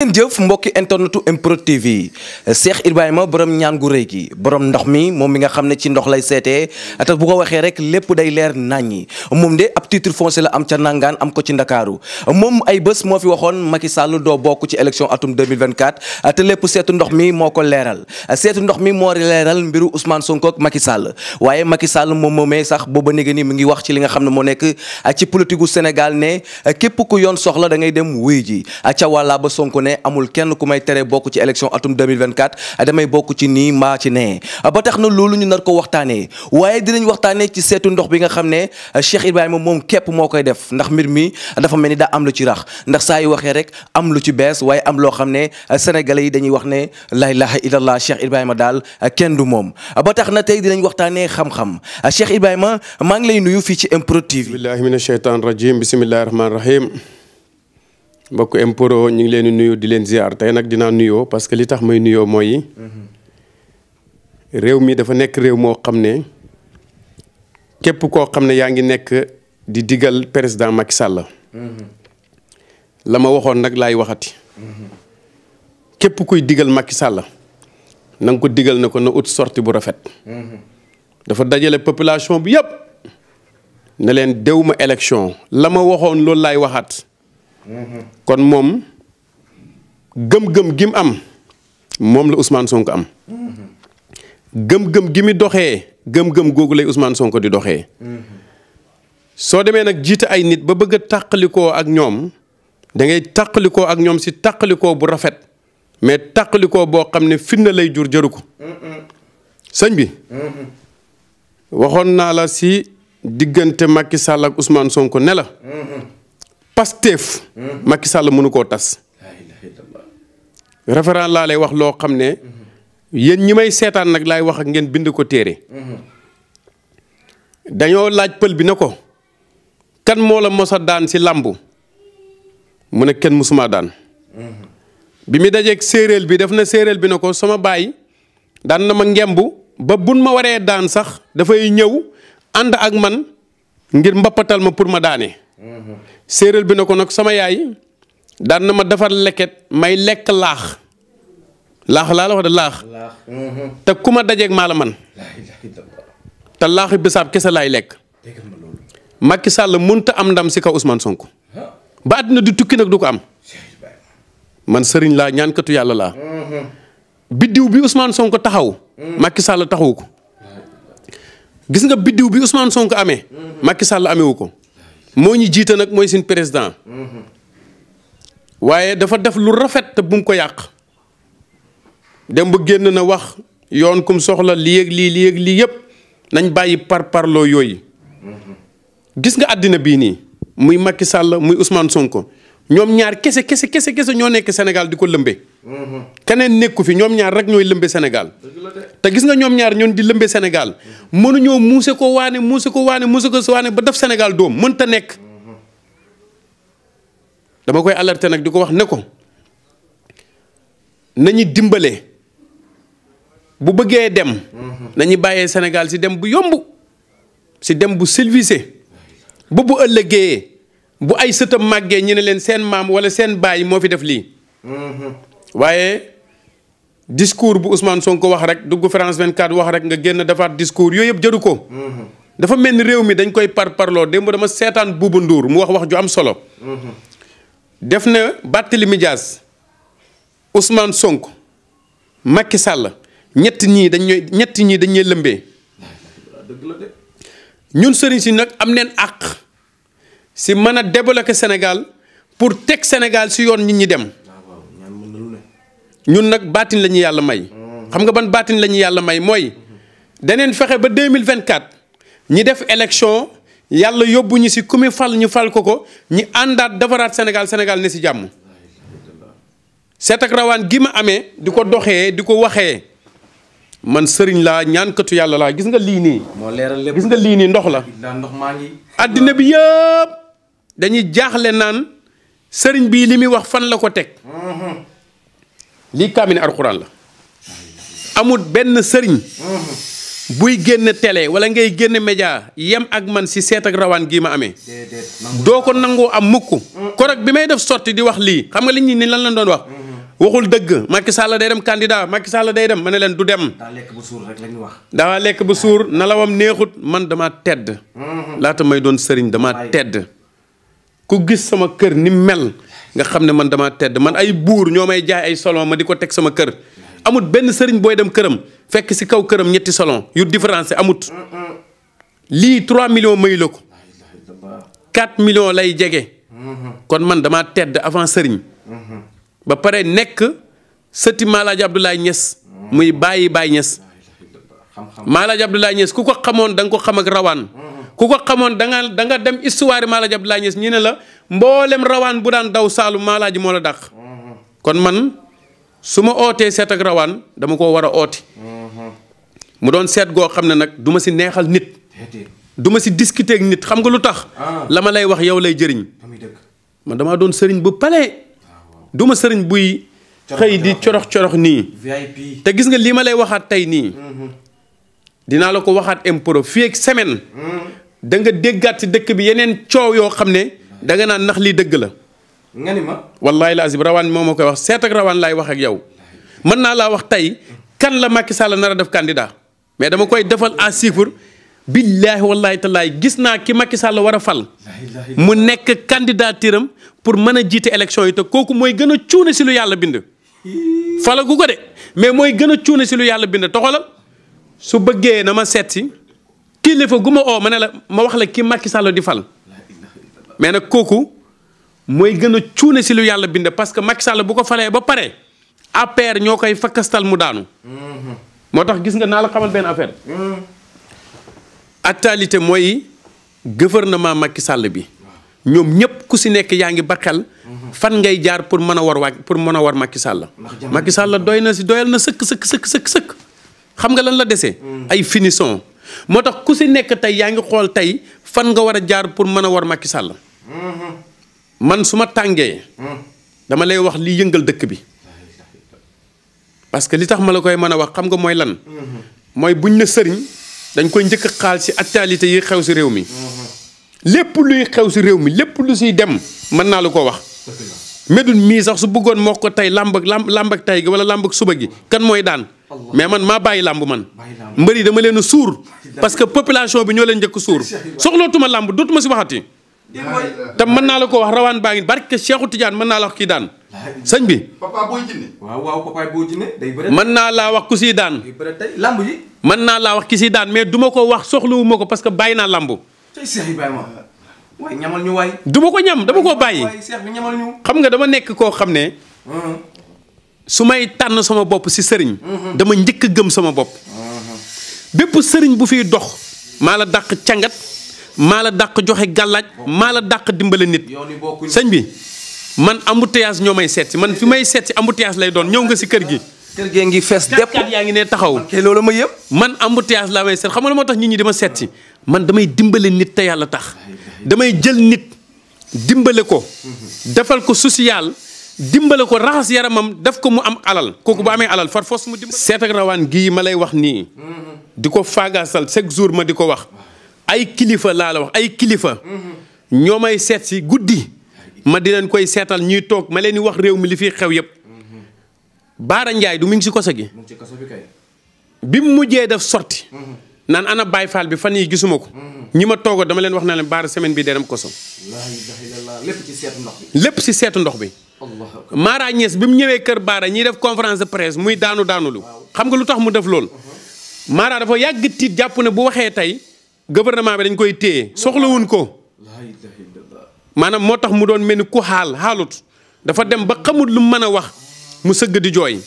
ngeen jëf mbokki internetu MPROD TV Cheikh Ibrahima borom ñaan gu rëy gi borom ndox mi moom mi nga xam ne ci ndox lay seetee te bu ko waxee rek lépp day leer naññi moom de ab titre foncier la am ca nangaan am ko ci ndakaaru moom ay bés moo fi waxoon Macky Sall doo bokk ci élection atum 2024 te lépp seetu ndox mi moo ko leeral seetu ndox mi moo leeral mbiru Ousmane Sonko ak Macky Sall waaye Macky Sall moom moomee sax booba néega ni mu ngi wax ci li nga xam ne moo nekk ci politique gu Sénégal ne képp ku yoon soxla da ngay dem wuy ji ca wàlla ba Sonko amul kenn ku may tere bokk ci élection atum 2024 damay bokk ci nii maa ci nee ba tax na loolu ñu nar ko waxtaanee waaye dinañ waxtaanee ci seetu ndox bi nga xam ne Cheikh Ibrahima moom képp moo koy def ndax mbir mi dafa mel ni daa am lu ci rax ndax saa yu waxee rek am lu ci bees waaye am loo xam ne sénégalais yi dañuy wax ne la ilaha illallah Cheikh Ibrahima daal kenn du moom ba tax na tey dinañ waxtaanee xam-xam Cheikh Ibrahima maa ngi lay nuyu fii ci MPROD TV. billahi mina shaytaan rajim bisimillahi rahmaani rahim mbokk MPROD ñu ngi leen di nuyu di leen ziar tey nag dinaa nuyoo parce que li tax may nuyoo mooy réew mi dafa nekk réew moo xam ne képp koo xam ne yaa ngi nekk di digal président Macky Sall la ma waxoon nag laay waxati képp kuy digal Macky Sall na nga ko digal ne ko na ut sorti bu rafet dafa dajale population bi yëpp ne leen déw ma élection la ma waxoon loolu laay waxaat kon moom gëm-gëm gi mu am moom la Ousmane Sonko am gëm-gëm gi mu doxee gëm-gëm googu lay Ousmane Sonko di doxee soo demee nag jiite ay nit ba bëgg a tàqalikoo ak ñoom da ngay tàqalikoo ak ñoom si tàqalikoo bu rafet mais tàqalikoo boo xam ne fitna lay jur jëru ko sëñ bi waxoon naa la si diggante Macky Sall ak Ousmane Sonko ne la Pastef Macky Sall mënu koo tas référent laa lay wax loo xam ne yéen ñi may seetaan nag laay wax ak ngeen bind ko téere dañoo laaj pël bi ne ko kan moo la mos a daan si làmbu mu ne kenn musuma daan bi mu dajeeg séeréel bi def na séeréel bi ne ko sama baay daan na ma ngemb ba buñ ma waree daan sax dafay ñëw ànd ak man ngir mbappatal ma pour ma daane séeréel bi na ko nag sama yaay daan na ma defar leket may lekk laax laa la wax de laax te ku ma dajeeg maa la man te laaxi bisaab kese laay lekk Macky Sall mënta am ndam si kaw Ousmane Sonko ba àddina di tukki nag du ko am man sëriñ laa ñaankatu yàlla laa biddiw bi Ousmane Sonko taxaw Macky Sall taxawu ko gis nga biddiw bi Ousmane Sonko amee Macky Sall amewu ko moo ñu jiite nag mooy suñ président waaye dafa def lu rafet te bu mu ko yàq dem ba génn na wax yoon kum soxla lii ak lii yëpp nañ bàyyi parloo yooyu gis nga àddina bii nii muy Macky Sall muy Ousmane Sonko ñoom ñaar kese ñoo nekk Sénégal di ko lëmbe keneen nekku fi ñoom ñaar rek ñooy lëmbe Sénégal te gis nga ñoom ñaar ñoon di lëmbe Sénégal mënuñoo muuse ko waane ba def Sénégal doom mënta nekk dama koy alerter nag di ko wax ne ko nañu dimbale bu bëggee dem nañu bàyyee Sénégal si dem bu yomb si dem bu civilisé ba bu ëllëgee bu ay sëtam màggee ñu ne leen seen maam wala seen baay moo fi def lii waaye discours bu Ousmane Sonko wax rek dugg France 24 wax rek nga génn defaat discours yooyu yëpp jëru ko dafa mel ni réew mi dañ koy parloo démb dama seetaan Bouba Ndour mu wax ju am solo def na Barthélémy Dias Ousmane Sonko Macky Sall ñett ñii dañuy lëmbee ñun sëriñ si nag am neen àq si mën a débloquer Sénégal pour teg Sénégal si yoon nit ñi dem ñun nag baatin la ñu yàlla may xam nga ban baatin la ñu yàlla may mooy daneen fexe ba 2024 ñi def élection yàlla yóbbu ñu si ku mu fal ñu fal ko ñi àndaat defaraat Sénégal ne si jàmm seet ak rawaan gi ma amee di ko doxee di ko waxee man sëriñ laa ñaankatu yàlla laa gis nga lii nii moo leeral lépp gis nga lii nii ndox la ndox maa ngi àddina bi yëpp dañuy jaaxle naan sëriñ bii li muy wax fan la ko teg lii kaamine alxuraan la amul benn sëriñ buy génn télé wala ngay génn média yem ak man si seet ak rawaan gii ma amee doo ko nangoo am mukk korog bi may def sorti di wax lii xam nga li ñi ni lan lañ doon wax waxul dëgg Macky Sall day dem candidat Macky Sall day dem ma ne leen du dem. daa lekk ba suur rek la ñu wax. daa lekk ba suur nalawam neexut man dama tedd. laata may doon sëriñ dama tedd. ku gis sama kër ni mel nga xam ne man dama tedd man ay buur ñoo may jaay ay salon ma di ko teg sama kër. amut benn sëriñ booy dem këram fekk si kaw këram ñetti salon yu différencé amut. lii 3 millions may la ko. 4 millions lay jege. kon man dama tedd avant sëriñ. ba pare nekk sëti Maalaaji Abdoulaye Niass muy bàyyi Baye Niass. Maalaaji Abdoulaye Niass ku ko xamoon da nga ko xam ak rawaan. ku ko xamoon da nga dem histoire Maalaaji Abdoulaye Niass ñu ne la mboolem rawaan bu daan daw Saalum Maalaaji moo la dàq. kon man su ma ootee seet ak rawaan dama ko war a ooti. mu doon seet goo xam ne nag du ma si neexal nit. du ma si discuter ak nit xam nga lu tax. la ma lay wax yow lay jëriñ. man damaa doon sëriñ bu pale. du ma sëriñ buy xëy di corox nii. VIP. te gis nga lii ma lay waxaat tey nii. dinaa la ko waxaat impro fii ak semaine. da nga déggaat si dëkk bi yeneen coow yoo xam ne da nga naan ndax lii dëgg la. nga ni ma. wallaahi laazim rawaan moo ma koy wax seet ak rawaan laay wax ak yow. mën naa laa wax tey kan la Macky Sall nar a def candidat mais dama koy defal à chiffre. billaahi wallaahi tallaahi gis naa ki Macky Sall war a fal. mu nekk candidaturam pour mën a jiite élection yi te kooku mooy gën a cuune si lu yàlla bind. falagu ko de mais mooy gën a cuune si lu yàlla bind te xoolal su bëggee na ma seet si kilifa gu ma oo ma ne la ma wax la ki Macky Sall di fal. mais nag kooku mooy gën a cuune si lu yàlla bind parce que Macky Sall bu ko falee ba pare APR ñoo koy fakkastal mu daanu. moo tax gis nga naa la xamal benn affaire. actualité mooy gouvernement Macky Sall bi ñoom ñëpp ku si nekk yaa ngi ba xel fan ngay jaar pour mën a war Macky Sall. Macky Sall doyal na sëkk. xam nga lan la dese. ay finition moo tax ku si nekk tey yaa ngi xool tey fan nga war a jaar pour mën a war Macky Sall. man su ma tàngee dama lay wax li yëngal dëkk bi parce que li tax ma la koy mën a wax xam nga mooy lan. mooy buñ ne sëriñ. dañ koy njëkk a xaal ci actualité yi xew ci réew mi. lépp luy xew ci réew mi lépp lu ciy dem mën naa la ko wax. Médoune mii sax su bëggoon moo ko tey làmb ak tey gi wala làmb ak suba gi kan mooy daan. mais man maa bàyyi làmb man. mbëri dama leen a suur. parce que population bi ñoo leen njëkk suur. soxlootuma làmb dootuma ci waxati. te mën naa la ko wax rawaan baa ngi barke Cheikhou Tidiane mën naa la wax kii daan. sëñ bi. Papa Boy Djiné. waaw Papa Boy Djiné day bëre. mën naa laa wax ku siy daan. day bëre tey lamb ji. mën naa laa wax ki siy daan mais du ma ko wax soxlawuma ko parce que bàyyi naa lamb. tey Cheikh Ibrahima. waay ñamal ñu waay. du ma ko ñam dama koo bàyyi. waay Cheikh bi ñamal ñu. xam nga dama nekk koo xam ne. su may tànn sama bopp si sëriñ. dama njëkk a gëm sama bopp. bépp sëriñ bu fiy dox. maa la dàq cangat. maa la dàq joxe gàllaaj maa la dàq dimbale nit. sëñ bi. man embouteillage ñoo may seet si man fi may seet si embouteillage lay doon ñëw nga si kër gi. kër gee ngi fees dépp yaa ngi ne taxaw. kay loolu ma yëpp. man embouteillage laa may seet xam nga moo tax nit ñi dama seet si man damay dimbale nit te yàlla tax. damay jël nit dimbale ko. defal ko social dimbale ko raxas yaramam def ko mu am alal kooku bu amee alal far fos mu dimbale. seet ak rawaan gii ma lay wax nii. di ko faagaasal chaque jour ma di ko wax. ay kilifa laa la wax ay kilifa. ñoo may seet si guddi. ma di leen koy seetal ñuy toog ma leen di wax réew mi li fiy xew yëpp. Baara Ndiaye du mi ngi si koso gi. bi mu mujjee def sorti naan ana Baye Fall bi fan yii gisuma ko. ñi ma toogoo dama leen wax na leen Baara semaine bii day dem koso. lépp ci seetu ndox bi. lépp si seetu ndox bi. Mara Niass bi mu ñëwee kër Baara ñiy def conférence de presse muy daanulu. xam nga lu tax mu def loolu. Mara dafa yàgg tiit jàpp ne bu waxee tey gouvernement bi dañ koy téye soxlawuñ ko. maanaam moo tax mu doon mel ni ku xaalut dafa dem ba xamul lu mën a wax mu sëgg di jooy.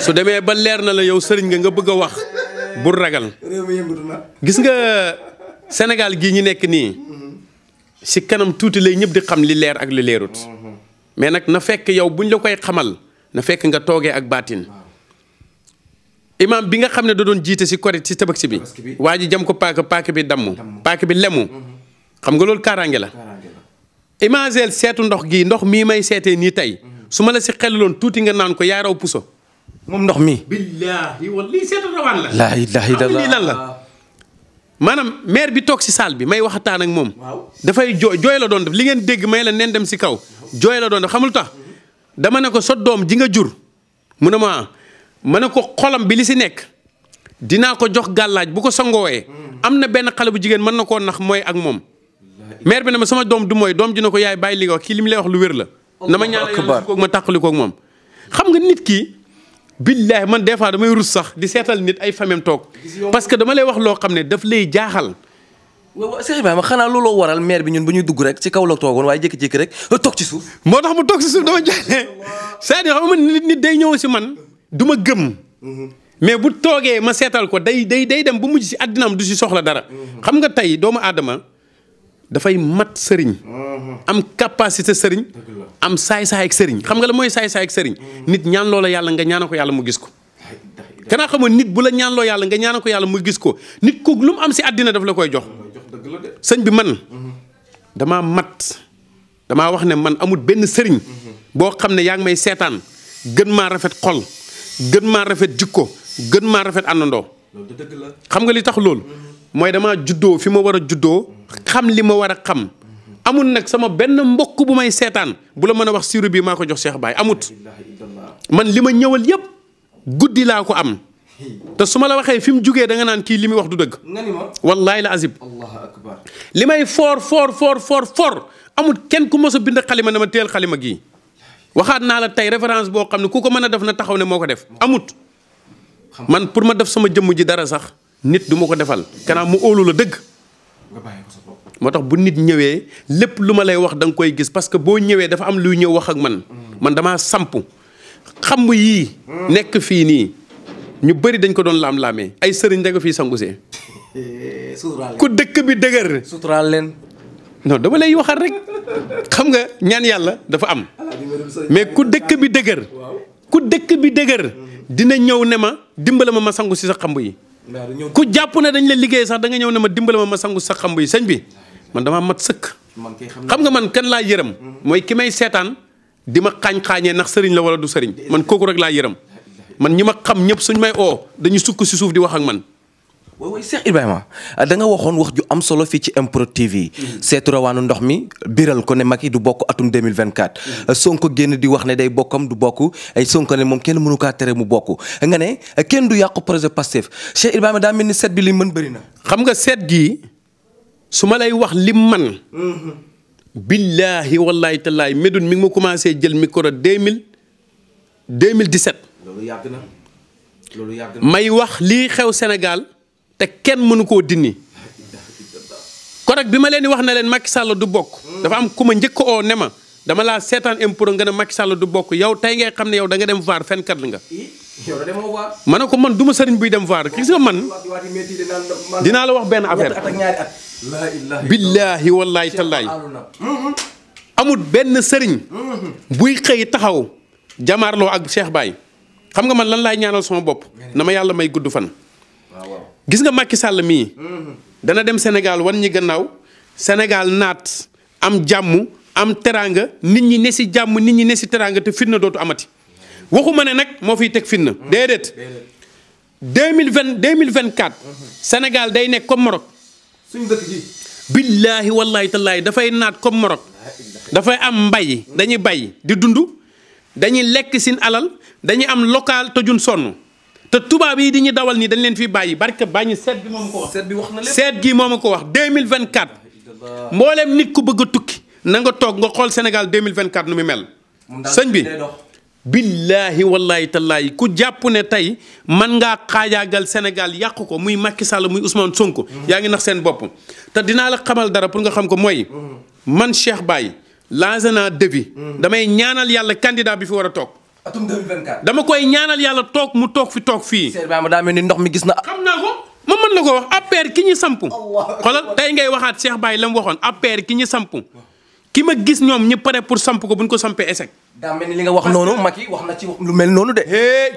su demee ba leer na la yow sëriñ nga bëgg a wax bul ragal. gis nga Sénégal gii ñu nekk nii si kanam tuuti lay ñëpp di xam li leer ak li leerut. mais nag na fekk yow buñ la koy xamal na fekk nga toogee ak baatin. imam bi nga xam ne da doon jiite si korite si tabaski bi waa ji jam ko paaka bi damm paaka bi lemu. xam nga loolu kaaraange la. imagel seetu ndox gii ndox mii may seetee nii tey su ma la si xelaloon tuuti nga naan ko yaa raw puso. moom ndox mi. billaahi wala lii seetu rawaan la. laa ilaaha illallaah lii lan la. maanaam maire bi toog si salle bi may waxtaan ak moom. dafay jooy la doon def li ngeen dégg may la neen dem si kaw. jooy la doon def xamul tax dama ne ko sa doom ji nga jur mu ne ma ne ko xolam bi li si nekk dinaa ko jox gàllaaj bu ko sangoowee am na benn xale bu jigéen mën na koo nax mooy ak moom maire bi ne ma sama doom du mooy doom ji ne ko yaay bàyyi li nga wax kii li mu lay wax lu wér la na ma ñaanal yàlla koog ma tàqali koog moom xam nga nit ki billaahi man des fois damay rus sax di seetal nit ay famem toog parce que dama lay wax loo xam ne daf lay jaaxal. waaw Cheikh Ibrahima xanaa looloo waral maire bi ñun bu ñuy dugg rek ci kaw la toogoon waaye jékki-jékki rek toog ci suuf. moo tax mu toog ci suuf dama jaaxle c'est-à-dire xam nga nit day ñëw si man du ma gëm. mais bu toogee ma seetal ko day dem bu mujj si àddinaam du si soxla dara. xam nga tey doomu aadama dafay mat sëriñ. am capacité sëriñ. am saay-saay ak sëriñ xam nga la mooy saay-saay ak sëriñ. nit ñaan loola yàlla nga ñaana ko yàlla mu gis ko. kanaa xamoon nit bu la ñaanloo yàlla nga ñaana ko yàlla mu gis ko nit ku lu mu am si àddina daf la koy jox. sëñ bi man damaa mat damaa wax ne man amul benn sëriñ boo xam ne yaa ngi may seetaan gën maa rafet xol gën maa rafet jikko gën maa rafet àndandoo. xam nga li tax loolu mooy damaa juddoo fi ma war a juddoo xam li ma war a xam amul nag sama benn mbokk bu may seetaan bu la mën a wax siru bi maa ko jox Cheikh Baye amut man li ma ñëwal yépp guddi laa ko am te su ma la waxee fi mu jugee da nga naan kii li muy wax du dëgg. wallaahi la azib. li may foor amul kenn ku mos a bind xalima ne ma teel xalima gii waxaat naa la tey référence boo xam ne ku ko mën a def na taxaw ne moo ko def amut. man pour ma def sama jëmm ji dara sax nit du ma ko defal kanaa mu óolu la dëgg. moo tax bu nit ñëwee lépp lu ma lay wax da nga koy gis parce que boo ñëwee dafa am luy ñëw wax ak man damaa samp xamb yii nekk fii nii ñu bëri dañ ko doon laam-laamee ay sëriñ da nga fii sangusee ku dëkk bi dëgër suturaal leen non dama lay waxal rek xam nga ñaan yàlla dafa am mais ku dëkk bi dëgër dina ñëw ne ma dimbala ma sangu si sa xamb yi ku jàpp ne dañ la liggéey sax da nga ñëw ne ma dimbala ma sangu si sa xamb yi sëñ bi man damaa mat sëkk xam nga man kan laa yërëm mooy ki may seetaan di ma xaañ-xaañee ndax sëriñ la wala du sëriñ man kooku rek laa yërëm man ñi ma xam ñëpp suñ may dañu sukk si suuf di wax ak man. waaw Cheikh Ibrahima da nga waxoon wax ju am solo fii ci MPROD TV seetu rawaanu ndox mi biral ko ne Macky du bokk atum 2024 Sonko génn di wax ne day bokkam du bokk ay Sonko ne moom kenn mënu kaa tere mu bokk nga ne kenn du yàqu projet Pastef Cheikh Ibrahima daa mel ni seet bi li mën bëri na. xam nga seet gii su ma lay wax lim man. billaahi wallaahi tallaahi Médoune mi ngi ma commencé jël micro 2017. loolu yàgg na. may wax lii xew Sénégal te kenn mënu koo dindi. korog bi ma leen di wax na leen Macky Sall du bokk. dafa am ku ma njëkk oo ne ma dama laa seetaan MPROD nga ne Macky Sall du bokk yow tey ngay xam ne yow da nga dem vaar fenkat nga. ma ne ko man du ma sëriñ buy dem vaar gis nga man dinaa la wax benn affaire. billaahi wallaahi tallaahi amul benn sëriñ buy xëy taxaw jamaarloo ak Cheikh Baye xam nga man lan laay ñaanal sama bopp na ma yàlla may gudd fan. gis nga Macky Sall mii dana dem Sénégal wan ñi gannaaw Sénégal naat am jàmm am teraanga nit ñi ne si jàmm nit ñi ne si teraanga te fitna dootu amati waxuma ne nag moo fiy teg fitna déedéet 2024 Sénégal day nekk comme Maroc. suñu dëkk ji. billaahi wallaahi tallaahi dafay naat comme Maroc dafay am mbay dañuy bay di dund dañuy lekk sin alal dañuy am local te jun sonn te tubaab yi di ñu dawal nii dañ leen fi bàyyi barke bàññi seet bi moo ma ko wax. seet bi wax na lépp seet gi moo ma ko wax 2024 mboolem nit ku bëgg a tukki na nga toog nga xool Sénégal 2024 nu mu mel. sëñ bi billaahi wallaahi tallaahi ku jàpp ne tey man ngaa xaajaagal Sénégal yàq ko muy Macky Sall muy Ousmane Sonko. yaa ngi nax seen bopp te dinaa la xamal dara pour nga xam ko mooy man Cheikh Baye lancé naa défi damay ñaanal yàlla candidat bi fi war a toog. atum 2024 dama koy ñaanal yàlla toog mu toog fii. Cheikh Ibrahima daa mel ni ndox mi gis na. xam naa ko ma mën la ko wax APR ki ñu samp. xoolal tey ngay waxaat Cheikh Baye la mu waxoon APR ki ñu samp ki ma gis ñoom ñi pare pour samp ko bu ñu ko sampee échec. daa mel ni li nga wax noonu Macky wax na ci lu mel noonu de.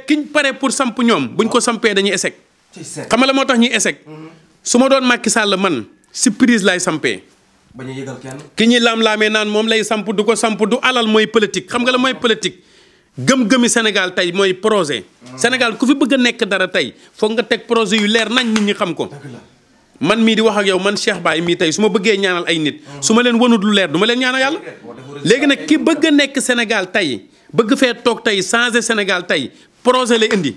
kiñ pare pour samp ñoom buñ ko sampee dañuy échec. xam nga la moo tax ñuy échec. su ma doon Macky Sall man surprise lay sampee. bañ a yëgal kenn. ki ñuy laam-laamee naan moom lay samp du ko samp du alal mooy politique xam nga la mooy politique. gëm-gëmi Sénégal tey mooy projet. Sénégal ku fi bëgg a nekk dara tey foog nga teg projet yu leer nañ nit ñi xam ko. man mii di wax ak yow man Cheikh Baye mii tey su ma bëggee ñaanal ay nit su ma leen wanut lu leer du ma leen ñaanal yàlla. léegi nag ki bëgg a nekk Sénégal tey bëgg fee toog tey changer Sénégal tey projet lay indi.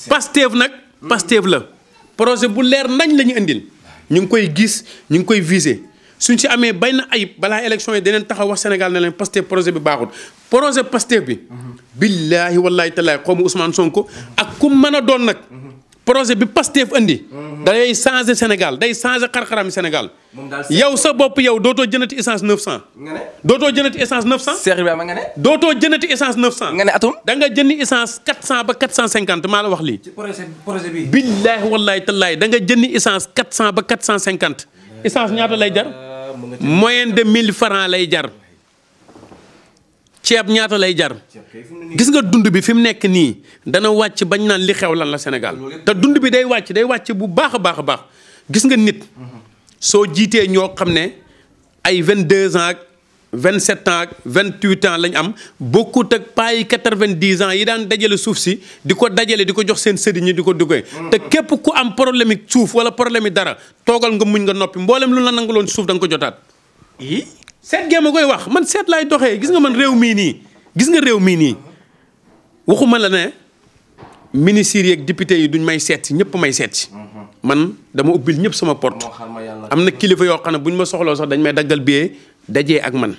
Pastef nag Pastef la projet bu leer nañ la ñu indil ñu ngi koy gis ñu ngi koy viser suñ si amee bay na ayib balaa élection yi daneen taxaw wax Sénégal ne leen Pastef projet bi baaxul projet Pastef bi. billaahi wallaahi tallaahi xaw ma Ousmane Sonko ak ku mën a doon nag. projet bi Pastef indi. day changer Sénégal day changer xar-xarami Sénégal. yow sa bopp yow dootoo jëndati essence 900. nga ne dootoo jëndati essence 900. Cheikh Ibrahima nga ne. dootoo jëndati essence 900. nga ne atum. da nga jëndi essence 400 ba 450 maa la wax lii. ci projet bi. billaahi wallaahi tallaahi da nga jëndi essence 400 ba 450. essence ñaata lay jar. moyenne de 1000 francs lay jar. ceeb ñaata lay jar. gis nga dund bi fi mu nekk nii dana wàcc bañ naan li xew lan la Sénégal te dund bi day wàcc bu baax a baax a baax gis nga nit soo jiitee ñoo xam ne ay 22 ans ak 27 ans ak 28 ans lañ am bokkut ak paa yi 90 ans yi daan dajale suuf si di ko dajale di ko jox seen sëriñ ñi di ko duggee te képp ku am problème yi suuf wala problème yi dara toogal nga muñ nga noppi mboolem lu la nanguloon suuf da nga ko jotaat. seet gee ma koy wax man seet laay doxee gis nga man réew mii nii waxuma la ne ministres yeeg député yi duñ may seet si ñëpp may seet si man dama ubbil ñëpp sama porte am na kilifa yoo xam ne buñ ma soxloo sax dañ may daggal billet dajee ak man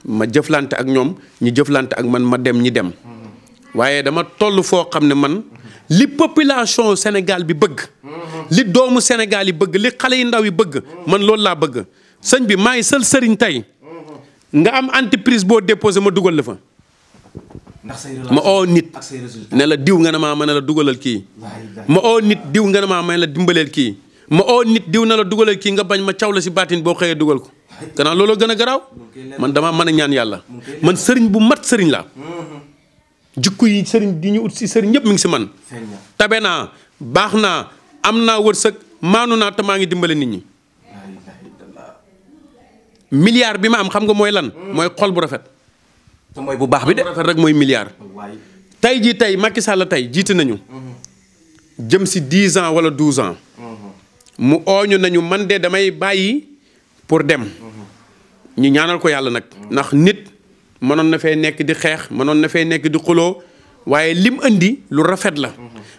ma jëflante ak ñoom ñi jëflante ak man ma dem ñi dem waaye dama toll foo xam ne man li population Sénégal bi bëgg li doomu Sénégal yi bëgg li xale yi ndaw yi bëgg man loolu laa bëgg sëñ bi maa ngi sël sëriñ tey nga am entreprise boo déposé ma dugal la fa ma oo nit ne la diw nga ne maa mën a la dugalal kii ma oo nit diw nga ne maa mën la dimbaleel kii ma oo nit diw na la dugalal kii nga bañ ma caw la si baatin boo xëyee dugal ko gannaaw looloo gën a garaaw man dama mën a ñaan yàlla man sëriñ bu mat sëriñ la jikko yi sëriñ di ñu ut si sëriñ ñëpp mi ngi si man tabe naa baax naa am naa wërsëg maanu naa te maa ngi dimbale nit ñi milliard bi ma am xam nga mooy lan mooy xol bu rafet te mooy bu baax bi de rafet rek mooy milliard. tey jii tey Macky Sall tey jiite nañu. jëm si 10 ans wala 12 ans. mu ooñu nañu man de damay bàyyi pour dem. ñu ñaanal ko yàlla nag. ndax nit mënoon na fee nekk di xeex mënoon na fee nekk di xuloo waaye lim indi lu rafet la.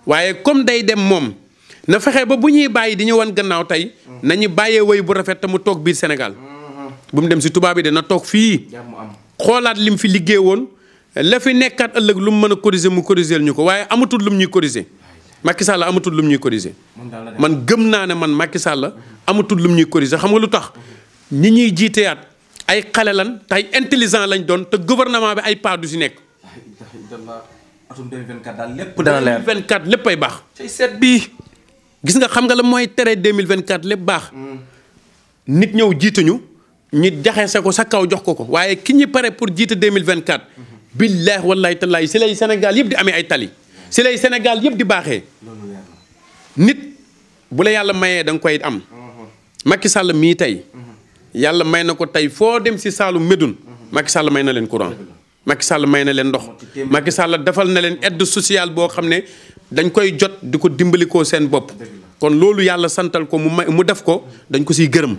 waaye comme day dem moom na fexe ba bu ñuy bàyyi di ñu wan gannaaw tey nañu bàyyee woy bu rafet te mu toog biir Sénégal. bu mu dem si tubaab yi de na toog fii. xoolaat lim fi liggéey woon la fi nekkaat ëllëg lu mu mën a corriger mu corriger ñu ko waaye amatul lum ñuy corriger Macky Sall amatul lum ñuy corriger man gëm naa ne man Macky Sall amatul lum ñuy corriger xam nga lu tax ñi ñuy jiiteyaat ay xale lan te ay intelligent lañ doon te gouvernement bi ay pas du si nekk. atum 2024 daal lépp dana leer 2024 lépp ay baax. ci seet bii. gis nga xam nga la mooy tere 2024 lépp baax. nit ñëw jiituñu. ñi jaxase ko sa kaw jox ko waaye ki ñi pare pour jiite 2024. billaahi wallaahi tallaahi si lay Sénégal yëpp di amee ay tali. si lay Sénégal yëpp di baaxee. nit bu la yàlla mayee da nga koy am. Macky Sall mii tey. yàlla may na ko tey foo dem si Saalum Médoune. Macky Sall may na leen courant. Macky Sall may na leen ndox. Macky Sall defal na leen aide sociale boo xam ne dañ koy jot di ko dimbalikoo seen bopp. kon loolu yàlla santal ko mu def ko dañ ko siy gërëm.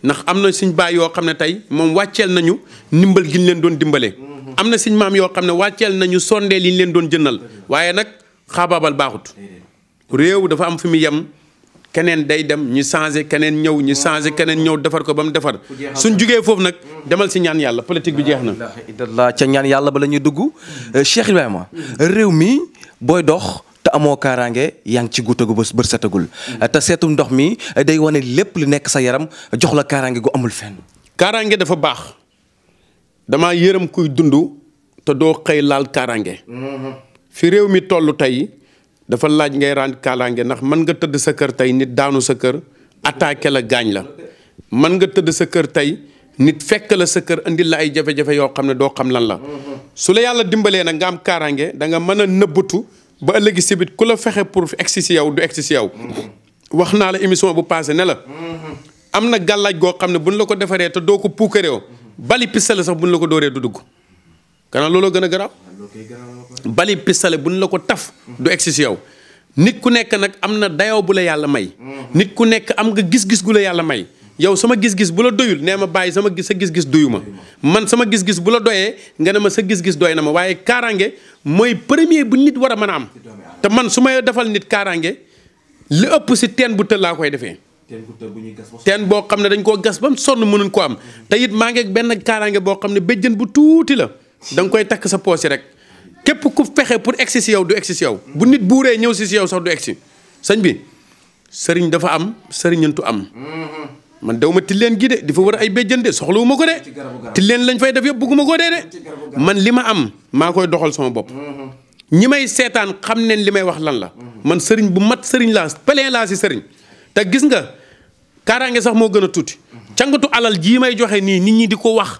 ndax am na suñ baay yoo xam ne tey moom wàcceel nañu ndimbal gi ñu leen doon dimbalee. am na suñ maam yoo xam ne wàcceel nañu sondeel yi ñu leen doon jëndal waaye nag xaabaabal baaxut. réew dafa am fi mu yem keneen day dem ñu changé keneen ñëw ñu changé keneen ñëw defar ko ba mu defar suñ jugee foofu nag demal si ñaan yàlla politique bi jeex na. la ca ñaan yàlla ba la ñuy dugg Cheikh Ibrahima réew mi booy dox. te amoo kaaraange yaa ngi ci guutagu bër setagul te seetum ndox mi day wane lépp lu nekk sa yaram jox la kaaraange gu amul fenn. kaaraange dafa baax dama yërëm kuy dund te doo xëy laal kaaraange. fi réew mi toll tey dafa laaj ngay rànd kaaraange ndax mën nga tëdd sa kër tey nit daanu sa kër attaqué la gaañ la. mën nga tëdd sa kër tey nit fekk la sa kër indil la ay jafe-jafe yoo xam ne doo xam lan la. su la yàlla dimbalee nag nga am kaaraange da nga mën a nëbbatu. ba ëllëgi sibit ku la fexe pour egsi si yow du egsi si yow. wax naa la émission bu passé ne la. am na gàllaaj goo xam ne buñ la ko defaree te doo ko puukareew bali pistale sax buñ la ko dooree du dugg. kana looloo gën a garaaw. bali pistale buñ la ko taf du egsi si yow. nit ku nekk nag am na dayoo bu la yàlla may. nit ku nekk am nga gis-gis gu la yàlla may. yow sama gis-gis bu la doyul nee ma bàyyi sa gis-gis doyu ma man sama gis-gis bu la doyee nga ne ma sa gis-gis doy na ma waaye kaaraange mooy premier bu nit war a mën a am te man su may defal nit kaaraange li ëpp si teen bu tël laa koy defee teen boo xam ne dañ koo gas ba mu sonn mënuñ ko am te it maa ngi ak benn kaaraange boo xam ne béjjën bu tuuti la da nga koy takk sa poos rek képp ku fexe pour egsi si yow du egsi si yow bu nit buuree ñëw si yow sax du egsi sëñ bi sëriñ dafa am sëriñantu am man daw ma tilleen gi di fa war ay béjjën de soxlawu ma ko de tilleen lañ fay def yëpp bëgguma ko de man li ma am maa koy doxal sama bopp ñi may seetaan xam neen li may wax lan la man sëriñ bu mat sëriñ laa plein laa si sëriñ te gis nga kaaraange sax moo gën a tuuti cangatu alal jii may joxe nii nit ñi di ko wax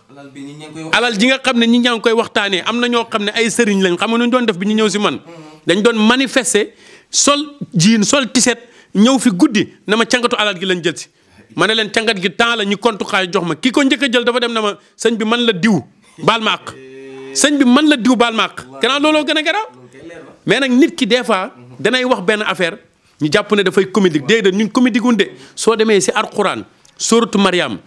alal ji nga xam ne ñi ñaa ngi koy waxtaanee am na ñoo xam ne ay sëriñ lañ xam nga nu ñu doon def bi ñu ñëw si man dañ doon manifester sol jiin sol tiset ñëw fi guddi na ma cangatu alal gi lañ jël si ma ne leen cangat gi temps la ñu kontu xaay jox ma ki ko njëkk a jël dafa dem na ma sëñ bi man la diw baal ma àq sëñ bi man la diw baal ma àq gannaaw looloo gën a garaaw mais nag nit ki des fois danay wax benn affaire ñu jàpp ne dafay comédie déedéet ñun comédie gunde soo demee si alxuraan sóoratu Mariam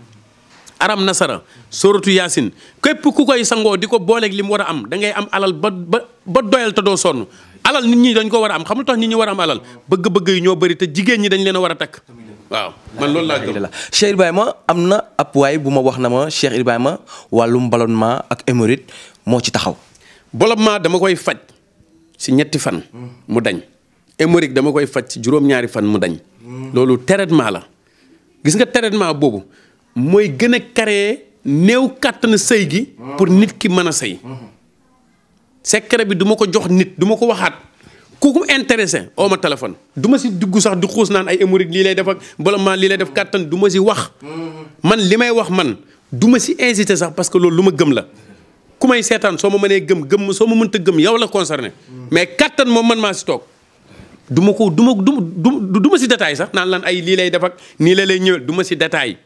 aram nasara sóoratu Yaasin képp ku koy sangoo di ko booleeg li mu war a am da ngay am alal ba doyal te doo sonn alal nit ñi dañ ko war a am xam lu tax nit ñi war a am alal bëgg-bëgg yi ñoo bëri te jigéen ñi dañ leen a war a takk waaw man loolu laa gëm. Cheikh Ibrahima am na ab waay bu ma wax na ma Cheikh Ibrahima wàllum ballonnement ak hémorroïde moo ci taxaw. ballonnement dama koy faj si 3 fan mu dañ hémorroïde dama koy faj si 2 fan mu dañ loolu traitement la gis nga traitement boobu mooy gën a créer néew kàttan sëy gi pour nit ki mën a sëy secret bi du ma ko jox nit du ma ko waxaat ku ko intéressé oo ma téléphone du ma si dugg sax di xuus naan ay hémorroïde lii lay def ak ballonnement lii lay def kàttan du ma si wax man li may wax man du ma si incité sax parce que loolu lu ma gëm la ku may seetaan soo ma mënee gëm soo ma mënta gëm yow la concerné mais kàttan moom man maa si toog du ma si détail sax naan lan ay lii lay def ak nii la lay ñëwee du ma si détail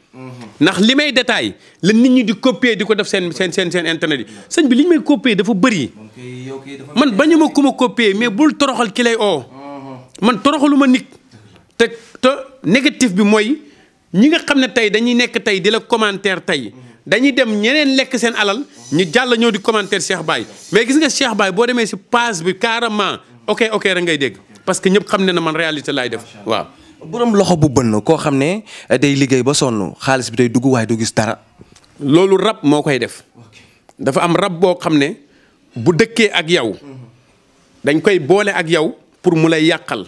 ndax li may détail la nit ñi di copier di ko def seen internet yi sëñ bi li ñu may copier dafa bëri man bañu ma ku ma copier mais bul toroxal ki lay oo man toroxalu ma nit te négatif bi mooy ñi nga xam ne tey dañuy nekk tey di la commentaire tey dañuy dem ñeneen lekk seen alal ñu jàll ñëw di commentaire Cheikh Baye mais gis nga Cheikh Baye boo demee si page bi carrément ok rek ngay dégg parce que ñëpp xam ne na man réalité laay def waaw. borom loxo bu bënn koo xam ne day liggéey ba sonn xaalis bi day dugg waaye du gis dara. loolu rab moo koy def dafa am rab boo xam ne bu dëkkee ak yow dañ koy boole ak yow pour mu lay yàqal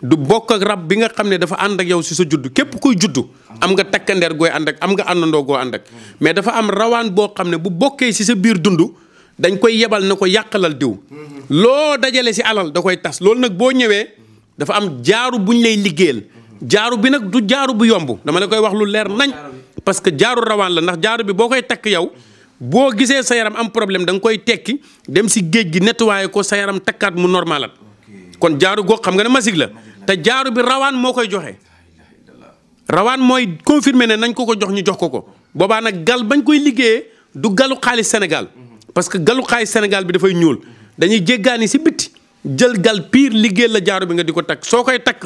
du bokk ak rab bi nga xam ne dafa ànd ak yow si sa juddu képp kuy juddu am nga takkandeer gooy ànd ak am nga àndandoo goo ànd ak mais dafa am rawaan boo xam ne bu bokkee si sa biir dund dañ koy yebal na ko yàqalal diw loo dajale si alal da koy tas loolu nag boo ñëwee dafa am jaaru buñ lay liggéeyal jaaru bi nag du jaaru bu yomb dama la koy wax lu leer nañ parce que jaaru rawaan la ndax jaaru bi boo koy takk yow boo gisee sa yaram am problème da nga koy tekki dem si géej gi nettoyé ko sa yaram takkaat mu normalat kon jaaru goo xam nga ne masig la te jaaru bi rawaan moo koy joxe rawaan mooy confirmer ne nañ ko jox ñu jox ko boobaa nag gal bañ koy liggéeyee du galu xaalis Sénégal parce que galu xaalis Sénégal bi dafay ñuul dañuy jéggaani si bitti jël gal pire liggéeyal la jaaru bi nga di ko takk soo koy takk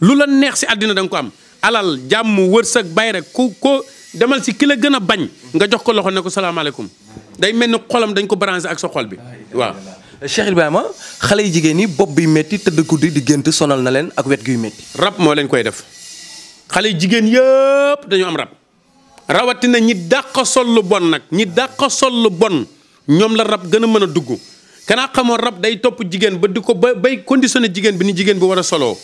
lu la neex si àddina da nga ko am alal jàmm wërsëg bay rek ko demal si ki la gën a bañ nga jox ko loxo ne ko salaamaaleykum day mel ni xolam dañ ko branché ak sa xol bi waaw. Cheikh Ibrahima xale yi jigéen ñi bopp bi métti tëdd guddi di gént sonal na leen ak wet guy métti. rab moo leen koy def xale yi jigéen yëpp dañu am rab rawatina ñi dàq sol lu bon nag ñi dàq sol lu bon ñoom la rab gën a mën a dugg. kanaa xamoon rab day topp jigéen ba di ko bay conditionné jigéen bi ni jigéen bi war a soloo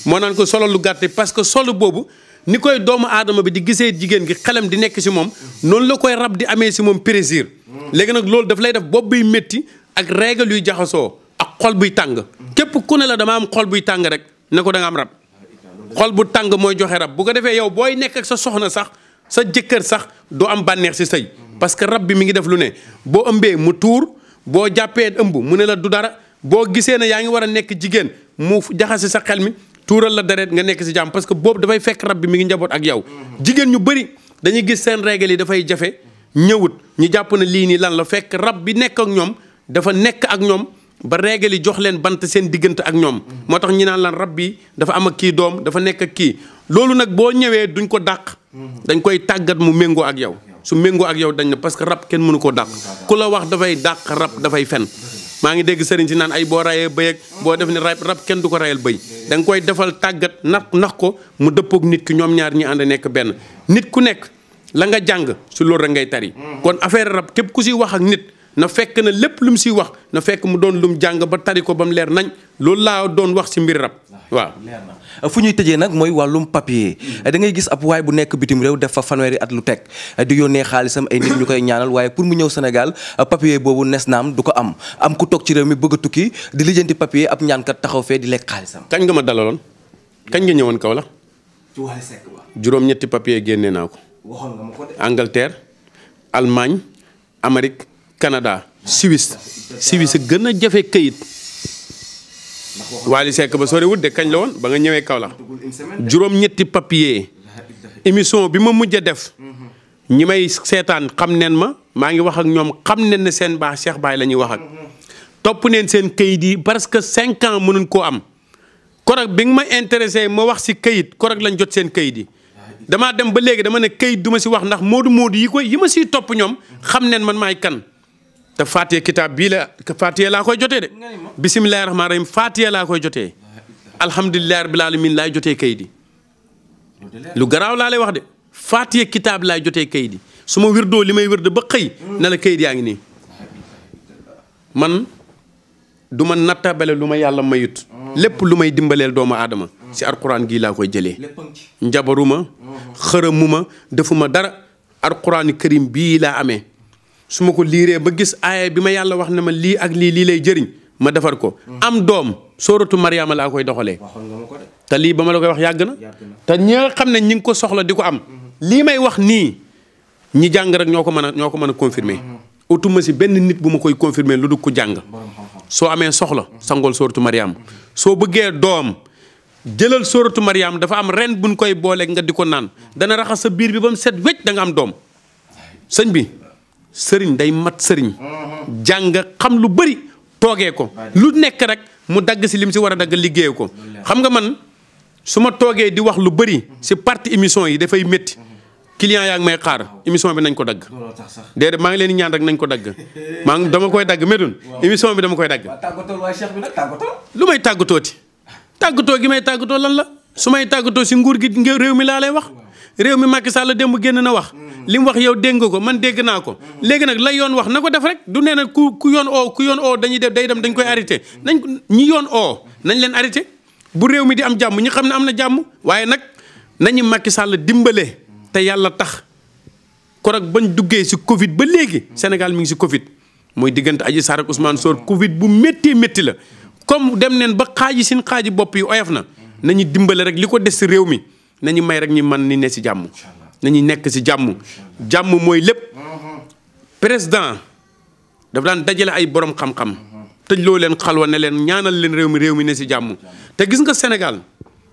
moo naan ko solo lu gàtte parce que solo boobu ni koy doomu aadama bi di gisee jigéen gi xelam di nekk si moom noonu la koy rab di amee si moom plaisir léegi nag loolu daf lay def bopp buy métti ak règle yuy jaxasoo ak xol buy tàng képp ku ne la dama am xol buy tàng rek ne ko da nga am rab xol bu tàng mooy joxe rab bu ko defee yow booy nekk ak sa soxna sax sa jëkkër sax doo am bànneex si sëy parce que rab bi mi ngi def lu ne boo ëmbee mu tuur boo jàppee ëmb mu ne la du dara boo gisee ne yaa ngi war a nekk jigéen mu jaxase sa xel mi tuural la deret nga nekk si jàmm parce que boobu dafay fekk rab bi mi ngi njaboot ak yow jigéen ñu bëri dañuy gis seen règle yi dafay jafe ñëwut ñu jàpp ne lii nii lan la fekk rab bi nekk ak ñoom dafa nekk ak ñoom ba régali jox leen bant seen diggante ak ñoom moo tax ñi naan lan rab bi dafa am ak kii doom dafa nekk ak kii loolu nag boo ñëwee duñ ko dàq dañ koy tàggat mu méngoo ak yow su méngoo ak yow dañ ne parce que rab kenn mënu koo dàq ku la wax dafay dàq rab dafay fen maa ngi dégg sëriñ si naan ay boo rayee bëy ak boo def ne rab kenn du ko rayal bëy da nga koy defal tàggat nax ko mu dëppook nit ki ñoom ñaar ñi ànd nekk benn nit ku nekk la nga jàng su loolu rek ngay tari kon affaire rab képp ku si wax ak nit na fekk na lépp lu mu siy wax na fekk mu doon lum jàng ba tari ko ba mu leer nañ loolu laa doon wax si mbir rab waaw. fu ñuy tëjee nag mooy wàllum papier da ngay gis ab waay bu nekk bitim réew def fa fanweeri at lu teg di yónnee xaalisam ay nit ñu koy ñaanal waaye pour mu ñëw Sénégal papier boobu nes naam du ko am ku toog ci réew mi bëgg a tukki di lijjanti papier ab ñaankat taxaw fee di lekk xaalisam. kañ nga ma dalaloon kañ nga ñëwoon kaw la. ci Wally Seck ba. juróom-ñetti papier génnee naa ko. waxoon nga ma ko de. Angleterre Allemagne Amérique Canada Suisse gën a jafe këyit. Wally Seck ba sori wut de kañ la woon ba nga ñëwee Kaolack juróom-ñetti papier émission bi ma mujj a def ñi may seetaan xam neen maa ngi wax ak ñoom xam neen ne seen baax Cheikh Baye la ñuy wax ak topp neen seen këyit yi parce que 5 ans mënuñ koo am korog bi nga ma intéressé ma wax si këyit korog lañ jot seen këyit yi damaa dem ba léegi dama ne këyit du ma si wax ndax moodu yi ma siy topp ñoom xam neen man maay kan. te Fatiha kitaab bii la Fatiha laa koy jotee de bisimilahi rahmaani rahim Fatiha laa koy jotee alhamdulilahi rabbil alamin laay jotee kayit yi lu garaaw laa lay wax de Fatiha kitaab laay jotee kayit yi su ma wirdoo li may wirde ba xëy na la kayit yaa ngi nii man du ma nattabale lu ma yàlla mayut lépp lu may dimbaleel doomu aadama si alquran gii laa koy jëlee njabaruma xërëmuma defuma dara alquran karim bii laa amee su ma ko liiree ba gis aaya bi ma yàlla wax ne ma lii ak lii lay jëriñ ma defar ko am doom sooratu Mariama laa koy doxalee te lii ba ma la koy wax yàgg na te ñi nga xam ne ñi ngi ko soxla di ko am lii may wax nii ñi jàng rek ñoo ko mën a confirmer utuma si benn nit bu ma koy confirmer lu du ko jàng soo amee soxla sangool sooratu Mariama soo bëggee doom jëlal sooratu Mariama dafa am ren buñ koy booleeg nga di ko naan dana raxas sa biir bi ba mu set wecc da nga am doom sëñ bi sëriñ day mat sëriñ jàng xam lu bëri toogee ko lu nekk rek mu dagg si lim si war a dagg liggéey ko xam nga man su ma toogee di wax lu bëri si partie émission yi dafay métti client yaa ngi may xaar émission bi nañ ko dagg déedéet maa ngi leen di ñaan rek nañ ko dagg dama koy dagg Médoune émission bi dama koy dagg lu may tàggatooti tàggatoo gi may tàggatoo lan la su may tàggatoo si nguur gi réew mi laa lay wax réew mi Macky Sall démb génn na wax li mu wax yow dégg nga ko man dégg naa ko léegi nag la yoon wax na ko def rek du nee na ku yoon oo dañuy def day dem dañ koy arrêté nañ ñi yoon oo nañ leen arrêté bu réew mi di am jàmm ñi xam ne am na jàmm waaye nag nañu Macky Sall dimbale te yàlla tax korog bañ duggee si Covid ba léegi Sénégal mi ngi si Covid mooy diggante Adji Sarr ak Ousmane Sonko Covid bu métti métti la comme dem neen ba xaaji bopp yi oyof na nañu dimbale rek li ko des si réew mi nañu may rek ñu man ni ne si jàmm nañu nekk si jàmm mooy lépp président dafa daan dajale ay borom xam-xam tëj loo leen xalwa ne leen ñaanal leen réew mi ne si jàmm te gis nga Sénégal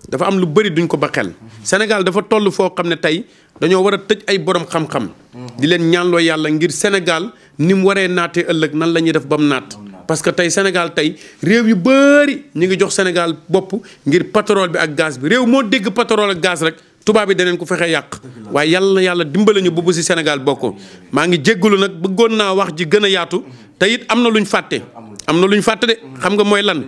dafa am lu bëri duñ ko ba xel Sénégal dafa toll foo xam ne tey dañoo war a tëj ay borom xam-xam di leen ñaanloo yàlla ngir Sénégal ni mu waree naatee ëllëg nan la ñuy def ba mu naat parce que tey Sénégal tey réew yu bëri ñu ngi jox Sénégal bopp ngir pétrole bi ak gaz bi réew moo dégg pétrole ak gaz rek tubaab bi daneen ko fexe yàq waaye yàlla dimbale ñu boobu si Sénégal bokk maa ngi jéggalu nag bëggoon naa wax ji gën a yaatu te it am na luñ fàtte de xam nga mooy lan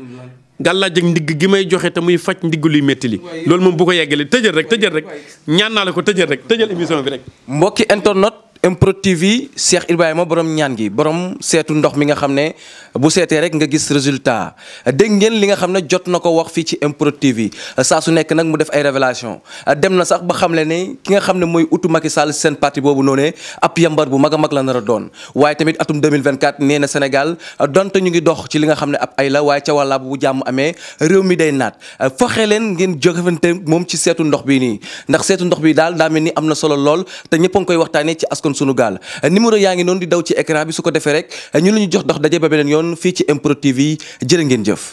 gàllaaj ak ndigg gi may joxe te muy faj ndigg luy métti li loolu moom bu ko yeggale tëjal rek ñaan naa la ko tëjal émission bi rek mbokki internet MPROD TV Cheikh Ibrahima borom ñaan gi borom seetu ndox mi nga xam ne bu seetee rek nga gis résultat dégg ngeen li nga xam ne jot na ko wax fii ci MPROD TV saa su nekk nag mu def ay révélation dem na sax ba xam le ne ki nga xam ne mooy utu Macky Sall seen parti boobu noonu ab yambar bu mag a mag la nar a doon waaye tamit atum 2024 nee na Sénégal donte ñu ngi dox ci li nga xam ne ab ay la waaye ca wàlla bu jàmm amee réew mi day naat fexe leen ngeen joxante moom ci seetu ndox bi nii ndax seetu ndox bi daal daa mel ni am na solo lool te ñëpp a ngi koy waxtaanee ci askan sunu gaal numéro yaa ngi noonu di daw ci écran bi su ko defee rek ñu la ñu jox dox daje ba beneen yoon fii ci MPROD TV jërë ngeen jëf